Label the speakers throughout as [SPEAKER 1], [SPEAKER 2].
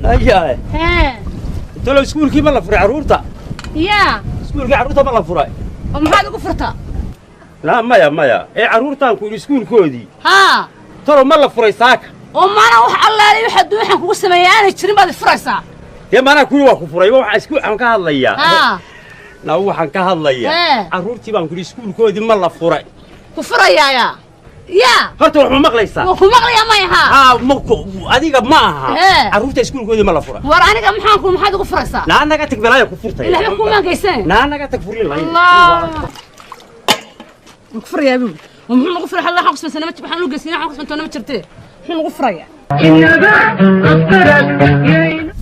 [SPEAKER 1] Ayaa.
[SPEAKER 2] Hee.
[SPEAKER 1] Tolo iskuulkii ma la furay carruurta?
[SPEAKER 2] Yaa.
[SPEAKER 1] Iskuulkii carruurta ma la furay?
[SPEAKER 2] Oo maxaad ugu furtaa?
[SPEAKER 1] La maya maya. Ee carruurtaan ku iskuulkoodii.
[SPEAKER 2] Haa.
[SPEAKER 1] Tolo ma la furay saaka?
[SPEAKER 2] Oo maana wax allaale waxa duuxan kugu sameeyay aanay jirin baad furaysaa.
[SPEAKER 1] Dee maana kuwi waa ku furay waxa iskuul aan ka hadlayaa.
[SPEAKER 2] Haa.
[SPEAKER 1] Na waxaan ka hadlayaa. Carruurtii baan ku iskuulkoodii ma la furay.
[SPEAKER 2] Ku furayaa. Yaa.
[SPEAKER 1] Horta wax ma maqlaysaa?
[SPEAKER 2] Waa ku maqlayaa ma aha.
[SPEAKER 1] Haa, ma adiga ma aha. Carruurta iskuulkoodii ma la furay.
[SPEAKER 2] War aniga maxaan ku maxaad ugu furaysaa?
[SPEAKER 1] Na anaga tag balaaya ku furtay.
[SPEAKER 2] Ilaahay ku maangaysan.
[SPEAKER 1] Na anaga tag furin lahayn.
[SPEAKER 2] Allah. Ku furayaa buu. Muxuu nagu furay Allah xaq sanama waxaan u geysanaa xaq santoona ma jirtee. Muxuu nagu furayaa?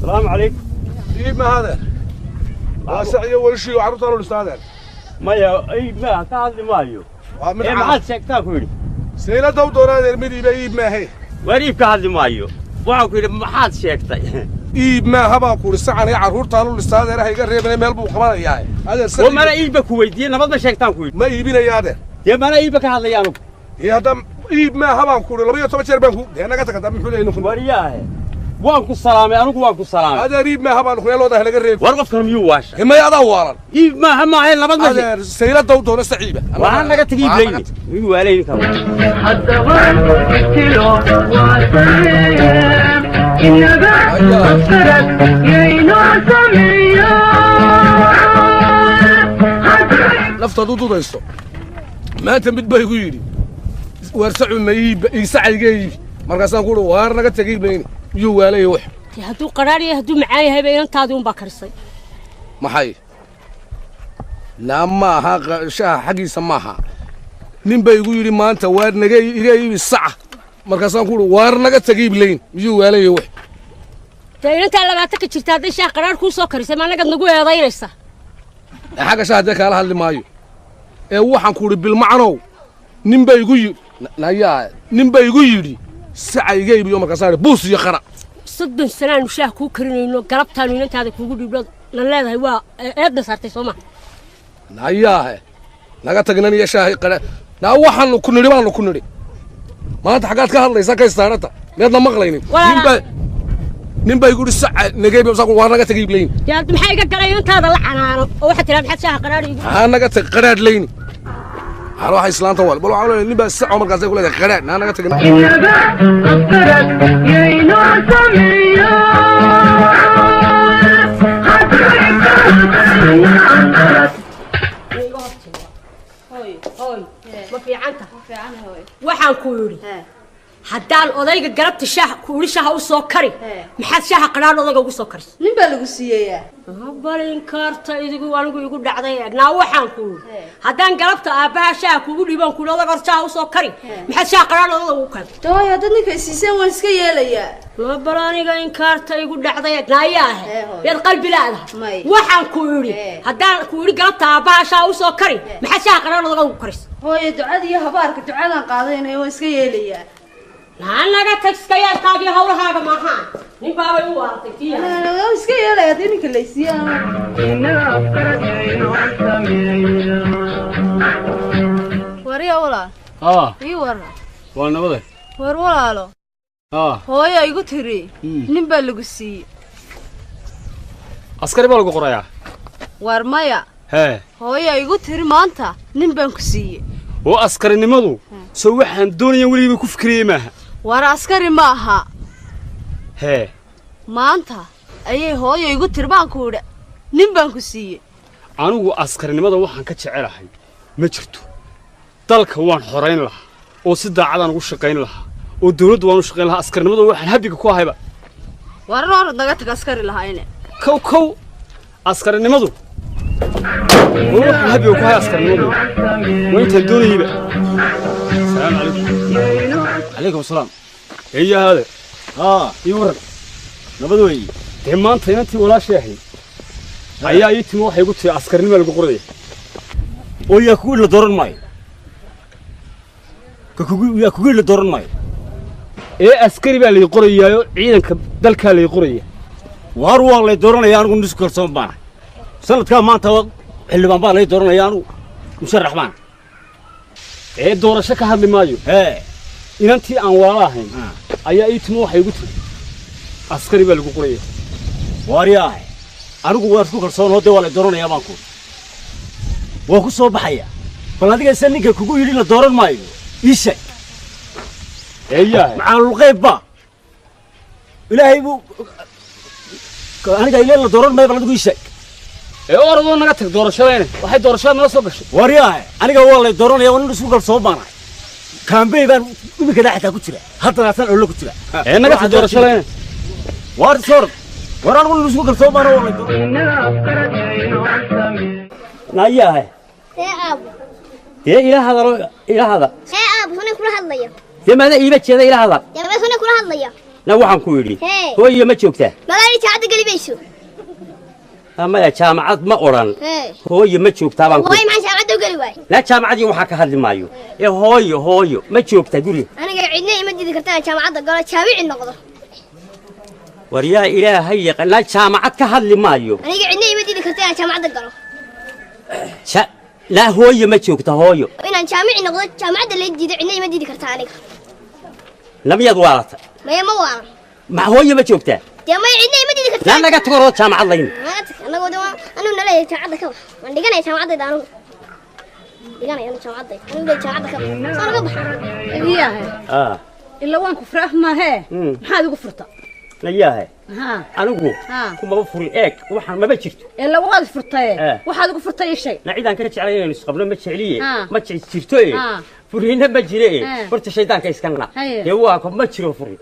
[SPEAKER 1] Salaamu calaykum.
[SPEAKER 3] Iib ma hada. Waa saciyo weyshiyo carruurta loo istaadeen.
[SPEAKER 1] Maya, iib ma ka hadli maayo.
[SPEAKER 3] Waa mid
[SPEAKER 1] maxaad sheegtaa ku yidhi?
[SPEAKER 3] Sayla daw doonaa mid iib iib ma ahay.
[SPEAKER 1] War iib ka hadli maayo. Waxaan ku yidhi maxaad sheegtay?
[SPEAKER 3] Iib ma haba ku sacan ay carruurta loo istaadeen ay iga reebeen meel buu qabanayaa. Adeer
[SPEAKER 1] saciyo. Mana iib ku weydiiyay nabad ma sheegtaan ku yidhi.
[SPEAKER 3] Ma iibinayaa adeer.
[SPEAKER 1] Dee mana iib ka hadlayaa anigu.
[SPEAKER 3] Iyo hadda iib ma habaan ku yidhi 12 jeer baan ku dee naga tagtaa muxuu leeyahay
[SPEAKER 1] war yaahe. Waan ku salaamay anigu waan ku salaamay.
[SPEAKER 3] Adeer iib ma habaan ku leeyahay loo laga reeb.
[SPEAKER 1] War qofkan miyuu waasha?
[SPEAKER 3] Himay adaa waalan.
[SPEAKER 1] Iib ma ha ma ahayn nabad ma
[SPEAKER 3] adeer sayla daw doona saciiba.
[SPEAKER 1] Waan naga tagi iib leeyni. Miyuu waalayn karo?
[SPEAKER 4] Hadda waan kilo waa sameeyay inaga askarad yayno sameeyo.
[SPEAKER 3] Naftaadu dudayso. Maanta mid bay igu yidhi waar sacu ma iib sacayga iib markaasaan ku uri waar naga tagi mayni miyuu waalaya wax
[SPEAKER 5] hadduu qaraar yahay hadduu macaan yahay bay inantaadii unbaa karisay
[SPEAKER 3] maxay laa maaha shaha xaggiisa maaha nin bay igu yidhi maanta waar naga iga iibi saca markaasaan ku uri waar naga tagi layn miyuu waalaya wax
[SPEAKER 5] dee inantaa 20 ka jirta hadday shaha qaraar kuu soo karisay ma anagaad nagu eedaynaysa
[SPEAKER 3] xagga shaha dee kaala hadli maayo ee waxaan ku uri bilmacanow nin bay igu yidhi nayaa nin bay igu yidhi sacayga iibiyo markaasaan buus iyo qara
[SPEAKER 5] 30 sanaanu shaah kuu karinayno galabtaanu inantaada kuugu dhiibno la leedahay waa eedna saartay soo ma
[SPEAKER 3] nayaahe naga tagnan iyo shaahi qara naa waxaanu ku nidhi baanu ku nidhi maanta xaggaad ka hadlaysaa ka istaarata miyaadna maqlaynin nin baa igu yidhi saca naga iibiyo saa waa naga tag iiblayn
[SPEAKER 5] yaa maxaa iga galay inantaada la canaano oo waxaad tiraa maxaad shaaha qaraar iigu
[SPEAKER 3] haa naga tag qaraadh layni waxaa islaanta wal bal waxaa leeyahay nin baa saco markaasay ku leedahay qaraadh naa naga tagin
[SPEAKER 4] inaga askarad yayno sameeyo.
[SPEAKER 5] Hoy ma fiicanta waxaan ku yidhi haddaan odayga galabta shaah ku uri shaaha u soo kari maxaad shaaha qaraar odayga ugu soo karis
[SPEAKER 6] nin baa lagu siiyayaa
[SPEAKER 5] balin karta idigu anigu igu dhacday eegnaa waxaan ku yidhi haddaan galabta aabbaha shaaha kuugu dhiibaan ku odayga hor shaaha u soo kari maxaad shaaha qaraar odayga ugu keentay
[SPEAKER 6] tooy haddaad ninka siiseen waan iska yeelayaa
[SPEAKER 5] ma bal aniga inkaarta igu dhacday eegnaa yaa ahay yaad qalbi laadahay waxaan ku yidhi haddaan ku yidhi galabta aabbaha shaaha u soo kari maxaad shaaha qaraar odayga ugu karis
[SPEAKER 6] hooyo ducada iyo habaarka ducadan qaadanaya waan iska yeelayaa
[SPEAKER 5] naga tagskayaarkaagii hawlahaaga maahaan nin baabay u waaratay tii
[SPEAKER 6] waan iska yeelaya haddii ninka laysiiyaa warya walaal
[SPEAKER 7] haa
[SPEAKER 6] ii warra
[SPEAKER 7] waa nabade
[SPEAKER 6] war walaalo
[SPEAKER 7] haa
[SPEAKER 6] hooyo igu tiri nin baa lagu siiyey
[SPEAKER 7] askari baa lagu qorayaa
[SPEAKER 6] war maya
[SPEAKER 7] hee
[SPEAKER 6] hooyo igu tiri maanta nin baan ku siiyey
[SPEAKER 7] oo askarinimadu soo waxaan doonaya weligiiba ku fikiriyey maaha
[SPEAKER 6] war askari ma aha
[SPEAKER 7] hee
[SPEAKER 6] maanta ayay hooyo igu tiri baan ku idhi nin baan ku siiyey
[SPEAKER 7] anigu askarinimada waxaan ka jecelahay ma jirto dalka waan xorayn lahaa oo si daacadaan ugu shaqayn lahaa oo dawladdu waan u shaqayn lahaa askarinimada waxaan habiga ku ahayba
[SPEAKER 6] war noor naga tag askari lahayne
[SPEAKER 7] kow kow askarinimadu waxaan habiga ku ahay askarinimadu waa intaan doonayeyba asalaamu calaykum
[SPEAKER 1] calaykum asalaam
[SPEAKER 7] eeya haade
[SPEAKER 1] haa
[SPEAKER 7] ii waran
[SPEAKER 1] nabad weeye
[SPEAKER 7] dee maanta inantii walaashay ahayd ayaa ii timi waxay igu tiri askarinima lagu qoraya
[SPEAKER 1] oo yaa kugu la dooran maayo yaa kugu la dooran maayo
[SPEAKER 7] ee askari baa lay qorayaayo ciidanka dalkaa lay qoraya
[SPEAKER 1] waar waa lay dooranaya anigu nisku kalsoon baana sanadkaa maanta xildhibaan baa lay dooranaya anigu musharax baana
[SPEAKER 7] ee doorasho ka hadli maayo
[SPEAKER 1] hee
[SPEAKER 7] inantii aan walaala ahayn ayaa ii timi waxay igu tiri askari baa lagu qoraya
[SPEAKER 1] Waaryahay, anigu waan isku kalsoonoo dee waa la dooranayaa baan ku. Waan ku soo baxaya. Bal adiga isa ninka kugu yidhi la dooran maayo. Ii sheeg.
[SPEAKER 7] Eeyahay.
[SPEAKER 1] Macaalul ba. Ilaahay buu aniga ilaa la dooran maayo, bal adigu ii sheeg.
[SPEAKER 7] Ee orodoo naga tag doorashadeena. Waxay doorashada nala soo gashay.
[SPEAKER 1] Waaryahay, aniga waa la dooranayaa, waan isku kalsoon baanahay. Kaambey baan iminka xitaa ku jira. Haddana asaan ollo ku jira.
[SPEAKER 7] Ee naga tag doorashadeena.
[SPEAKER 1] Waar soor. War anigu isku kalsoon baanahay, waa la dooran.
[SPEAKER 8] Nayahay.
[SPEAKER 9] Hee aabo.
[SPEAKER 8] Dee ila hadalo, ila hadal.
[SPEAKER 9] Hee aabo, huna kula hadlaya.
[SPEAKER 8] Dee maada iiba jeeda ila hadal.
[SPEAKER 9] Dee maada huna kula hadlaya.
[SPEAKER 8] Na waxaan ku yidhi.
[SPEAKER 9] Hee.
[SPEAKER 8] Hooyo ma joogtaa?
[SPEAKER 9] Magaali jaamacadda geli mayso.
[SPEAKER 8] Maya jaamacad ma odhan.
[SPEAKER 9] Hee.
[SPEAKER 8] Hooyo ma joogtaa baan ku.
[SPEAKER 9] Waay maxaan jaamacadda u geli waay?
[SPEAKER 8] Na jaamacadii waxaa ka hadli maayo. Ee hooyo, hooyo ma joogtaa guriga?
[SPEAKER 9] Aniga cidna ima diidi kartaa jaamacadda galo jaamici noqdo.
[SPEAKER 8] War yaa Ilaahay yaqaan, na jaamacad ka hadli maayo.
[SPEAKER 9] Aniga cidna ima diidi kartaa jaamacadda galo.
[SPEAKER 8] La hooyo ma joogta hooyo.
[SPEAKER 9] Inaan jaamici noqdo jaamacadda la diido cidna ima diidi kartaa aniga.
[SPEAKER 8] Lamiyad waalata.
[SPEAKER 9] Maya ma waalan.
[SPEAKER 8] Ma hooyo ma joogtaa?
[SPEAKER 9] Dee maya cidna ima diidi kartaa.
[SPEAKER 8] La naga tago jaamacad layn.
[SPEAKER 9] Naga tag anagu dee anu naleeyahay jaamacadda ka bax. Waan dhiganaya jaamacaddayda anigu. Dhiganaya anu jaamacaddayda. Anigu leeyahay jaamacadda ka bax. Soo naga bax.
[SPEAKER 2] Iyahay. Ila waan ku furaah maahe. Maxaad igu furta?
[SPEAKER 8] Nayahay.
[SPEAKER 2] Anigu
[SPEAKER 8] kuma furin eeg waxaan maba jirto.
[SPEAKER 2] Ila waad furtay. Waxaad igu furtay shay.
[SPEAKER 8] Na ciidan ka jeclay inaan isqabno ma jecliye. Ma jirto ee. Furina ma jire. Horta shaydaanka iska naq. Ee waa ku ma jiro furin.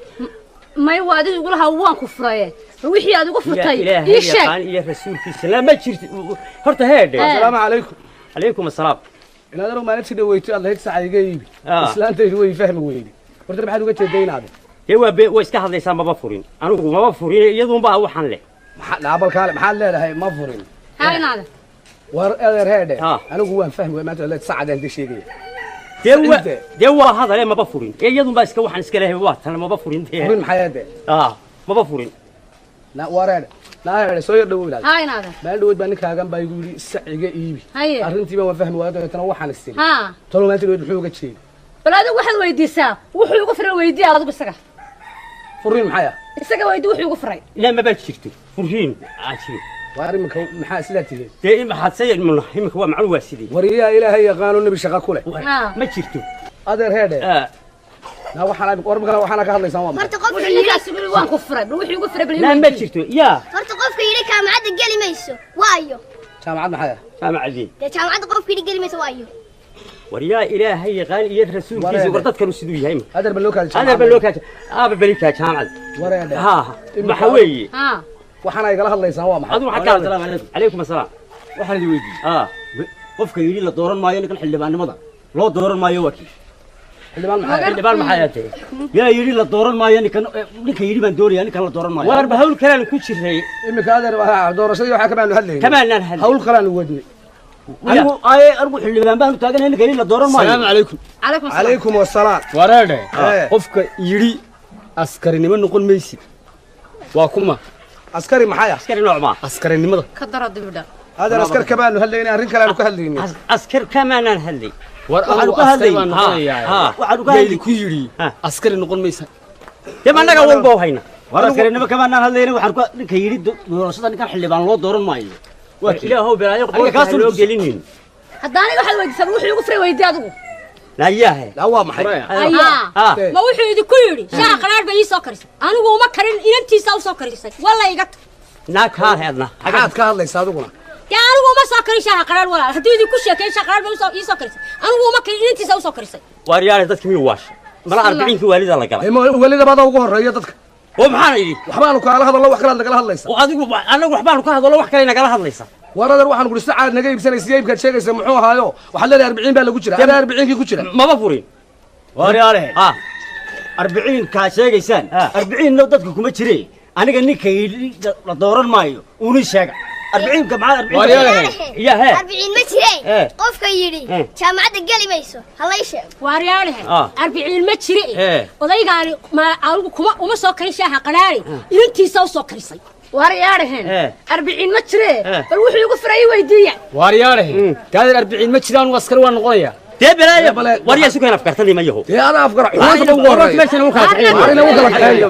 [SPEAKER 2] May waad igu lahaa waan ku furay. Wixii aad igu furtay ii sheeg.
[SPEAKER 8] Ilaahay iyo rasuulkiisa la ma jirto. Horta heedhe.
[SPEAKER 3] Assalaamu calaykum.
[SPEAKER 8] Calaykum assalaam.
[SPEAKER 3] Inaad anigu maalintii dhaweyto aad lahayd saca iga iibi. Islaantaydu way fahmi weyday. Horta maxaad uga jeedaa inaad?
[SPEAKER 8] Dee waa way iska hadlaysaa maba furin. Anigu maba furin iyaduna baa waxaan leh.
[SPEAKER 3] Maxaa dhaabal kaale maxaad leedahay ma furin?
[SPEAKER 2] Haa inaad.
[SPEAKER 3] War adeer heedhe. Anigu waan fahmi waayay maanta lahayd sacadaan dee sheegaya.
[SPEAKER 8] Dee waa hadale maba furin. Iyaduna baa iska waxaan iska leeyahay waa tan maba furin dee.
[SPEAKER 3] Furin maxay ahayd?
[SPEAKER 8] Maba furin.
[SPEAKER 3] Na war heedhe. Na heedhe soo yar dhawow ilaad.
[SPEAKER 2] Haa inaad.
[SPEAKER 3] Maalin dhaweyd baa ninkaagan baa igu yiri saciga iibi. Arrintii baan fahmi waayay dabeetana waxaan isiri. Tolo maanta dhaweyd muxuu uga jeeday?
[SPEAKER 2] Bal adigu waxaad weydiisaa wuxuu igu furay weydiiyaa adigu isaga.
[SPEAKER 3] Furin maxay ah?
[SPEAKER 2] Isaga weydii wuxuu igu furay.
[SPEAKER 8] La ma baa jirto. Furin aajiro.
[SPEAKER 3] Waar imika maxaa sidaa tigay?
[SPEAKER 8] Dee maxaad sayid imika waa macluum waa sidii.
[SPEAKER 3] War yaa Ilaahay yaqaano nabi shaqo ku leh.
[SPEAKER 8] Ma jirto.
[SPEAKER 3] Adeer heedhe. Na waxaan war imika waxaan ka hadlaysaa waa maxay?
[SPEAKER 9] Horta qofka
[SPEAKER 2] yiri waan ku furay bal wuxuu igu furay bal.
[SPEAKER 8] La ma jirto. Yaa.
[SPEAKER 9] Horta qofka yiri jaamacadda geli mayso. Waayo.
[SPEAKER 3] Jaamacad maxay ah?
[SPEAKER 8] Jaamacadii.
[SPEAKER 9] Dee jaamacadda qofka yiri geli mayso waayo.
[SPEAKER 8] War yaa Ilaahay yaqaan iyo rasuulkiisa war dadkan siduu yahay.
[SPEAKER 3] Adeer bal loo kaajay.
[SPEAKER 8] Adeer bal loo kaajay. Aaba bal kaajay jaamacad.
[SPEAKER 3] War heedhe.
[SPEAKER 8] Waxa weeye.
[SPEAKER 3] Waxaan ay kala hadlaysaa waa maxay?
[SPEAKER 8] Adigu waxa ka hadlaysaa. Calaykum assalaam.
[SPEAKER 1] Waxaan idin weydiiyay. Qofka yiri la dooran maayo ninkan xildhibaanimada. Loo dooran maayo waa kii.
[SPEAKER 3] Xildhibaan maxay?
[SPEAKER 8] Xildhibaan maxay ahayd?
[SPEAKER 1] Yaa yiri la dooran maayo ninkan ninka yiri baan doonayaa ninkan la dooran maayo.
[SPEAKER 8] War hawl kale ku jiray.
[SPEAKER 3] Imika adeer doorashadii waxa ka baan hadlaynay.
[SPEAKER 8] Kamaanaan hadlay.
[SPEAKER 3] Hawl kale aan wadnay.
[SPEAKER 1] Anigu anigu xildhibaan baan u taaganahay ninka yiri la dooran maayo.
[SPEAKER 7] Assalaamu calaykum.
[SPEAKER 3] Calaykum assalaam.
[SPEAKER 7] Wareedhe. Qofka yiri askarinimo noqon maysid. Waa kuma?
[SPEAKER 3] Askari maxay ah?
[SPEAKER 8] Askari nooc ma?
[SPEAKER 7] Askarinimada.
[SPEAKER 2] Ka daro dibida.
[SPEAKER 3] Adeer askar kamaanu hadlaynay arrin kale aanu ka hadlaynay.
[SPEAKER 8] Askar kamaanaan hadlay.
[SPEAKER 7] War anigu askari baan noqonayaa.
[SPEAKER 1] Waxaan ku hadlay
[SPEAKER 7] ku yiri askari noqon maysa.
[SPEAKER 8] Dee ma anaga walba u hayna.
[SPEAKER 1] War askarinimo kamaanaan hadlaynay waxaan ku ninka yiri doorashada ninkan xildhibaan loo dooran maayo.
[SPEAKER 8] Waa Ilaahow balaayo qof loo gelinin.
[SPEAKER 2] Hadda aniga waxaad weydiisaa wuxuu igu furay weydii adigu.
[SPEAKER 8] Nayahay.
[SPEAKER 3] La waa maxay?
[SPEAKER 5] Ma wuxuu idinku yiri shaah qaraar bay ii soo karisay. Anigu uma karin inantiisa u soo karisay. Walla iga tag.
[SPEAKER 8] Na ka hadna.
[SPEAKER 3] Maxaad ka hadlaysaa adiguna?
[SPEAKER 5] Dee anigu uma soo karin shaah qaraar walaal. Haddii idinku sheekay shaah qaraar bay ii soo karisay. Anigu uma karin inantiisa u soo karisay.
[SPEAKER 8] War yaar dadka miyuu waash? Mala 40 waalida la galay.
[SPEAKER 3] Waalida baad ugu horeeya dadka.
[SPEAKER 8] Oo maxaan idhi?
[SPEAKER 3] Waxbaanu kala hadalno wax kale nagala hadlaysaa.
[SPEAKER 8] Oo adigu anagu waxbaanu ka hadalno wax kale nagala hadlaysaa.
[SPEAKER 3] War adeer waxaan ku saacad naga iibsanaysaa iibkaad sheegaysaa muxuu ahaayo? Waxaad leedahay 40 baa lagu jira. Adeer 40kii ku jira.
[SPEAKER 8] Maba furin.
[SPEAKER 1] War yaare. 40 ka sheegaysaan. 40 no dadka kuma jiree. Aniga ninka yiri la dooran maayo. Uuni sheega. 40 ka maxaa 40?
[SPEAKER 7] War yaare.
[SPEAKER 8] Yaa hee.
[SPEAKER 9] 40 ma jiree. Qofka yiri jaamacadda geli mayso. Halla ii sheego.
[SPEAKER 5] War yaare. 40 ma jiree. Odaygaani ma anigu kuma uma soo karin shaaha qaraari. Inantiisa u soo karisay.
[SPEAKER 2] War yaarehen. 40 ma jiree. Bal wuxuu igu furay weydiiya.
[SPEAKER 7] War yaarehen. Taadeer 40 ma jiraan askari waan noqonayaa.
[SPEAKER 8] Dee balaayo war yaa sukaan afkartan ma yaho.
[SPEAKER 3] Dee adaa afkar xumaanta ugu horeeya.
[SPEAKER 8] Meeshan uu kala kaxeeyo.
[SPEAKER 3] War inuu kala kaxeeyo.